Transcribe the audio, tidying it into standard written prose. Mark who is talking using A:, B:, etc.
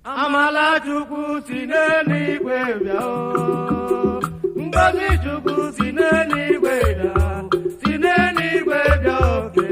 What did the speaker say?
A: Amala Chukwu si n'eluigwe bịa o. Ngozi Chukwu si n'eluigwe bịa, si n'eluigwe bịa oke.